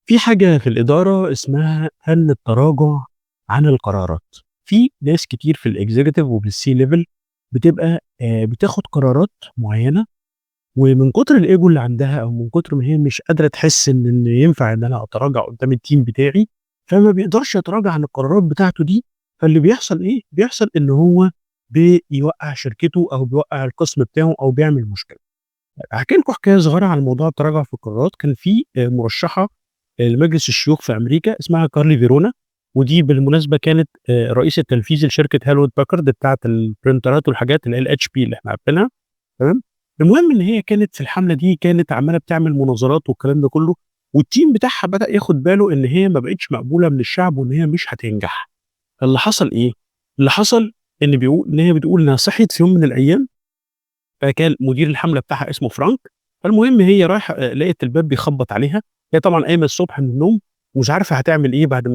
في حاجة في الإدارة اسمها فن التراجع عن القرارات. في ناس كتير في الexecutive وفي الC level بتبقى بتاخد قرارات معيّنة، ومن كتر الego اللي عندها أو من كتر ما هي مش قادرة تحس إن ينفع إن أنا أتراجع قدّام الteam بتاعي، فما بيقدرش يتراجع عن القرارات بتاعته دي. فاللي بيحصل إيه؟ بيحصل إن هو بيوقّع شركته أو بيوقّع القسم بتاعه أو بيعمل مشكلة. هاحكي لكم حكاية صغيرة عن موضوع التراجع في القرارات. كان في مرشحة لمجلس الشيوخ في أمريكا اسمها كارلي فيرونا، ودي بالمناسبة كانت الرئيس التنفيذي لشركة Hewlett Packard بتاعة ال printerات والحاجات اللي هي الHP اللي إحنا عارفينها، تمام؟ المهم إن هي كانت في الحملة دي كانت عمّالة بتعمل مناظرات والكلام ده كله، والteam بتاعها بدأ ياخد باله إن هي ما بقتش مقبولة من الشعب وإن هي مش هتنجح. فاللي حصل إيه؟ اللي حصل إن بيقول إن هي بتقول إنها صحيت في يوم من الأيام، فكان مدير الحملة بتاعها اسمه فرانك. فالمهم هي رايحة لقت الباب بيخبط عليها، هي طبعًا قايمة الصبح من النوم ومش عارفة هتعمل إيه بعد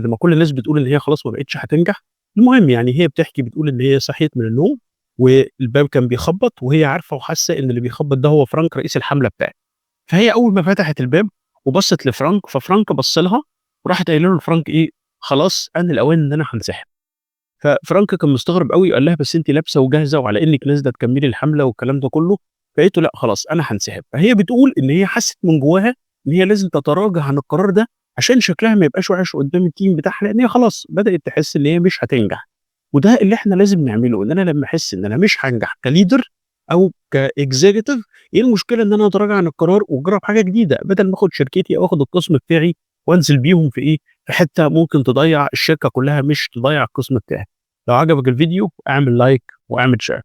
ما كل الناس بتقول إن هي خلاص ما بقتش هتنجح. المهم يعني هي بتحكي، بتقول إن هي صحيت من النوم والباب كان بيخبط، وهي عارفة وحاسة إن اللي بيخبط ده هو فرانك رئيس الحملة بتاعي. فهي أول ما فتحت الباب وبصت لفرانك، ففرانك بَص لها وراحت قايلة له لفرانك إيه: "خلاص، آن الأوان إن أنا هانسحب." ففرانك كان مستغرب أوي وقال لها: "بس أنتِ لابسة وجاهزة وعلى إنِّك نازلة تكمّلي الحملة والكلام ده كله." فقالت له: "لأ، خلاص أنا هانسحب." فهي بتقول إن هي حست من جواها إن هي لازم تتراجع عن القرار ده عشان شكلها ما يبقاش وِحِش قدّام الteam بتاعها، لإن هي خلاص بدأت تحس إن هي مش هتنجح. وده اللي إحنا لازم نعمله، إن أنا لمّا أحس إن أنا مش هانجح كleader أو كexecutive، إيه المشكلة إن أنا أتراجع عن القرار وأجرّب حاجة جديدة، بدل ما آخد شركتي أو آخد القسم بتاعي وأنزل بيهم في إيه، في حتّة ممكن تضيّع الشركة كلّها مش تضيّع القسم بتاعي. لو عجبك الفيديو اعمل like واعمل share.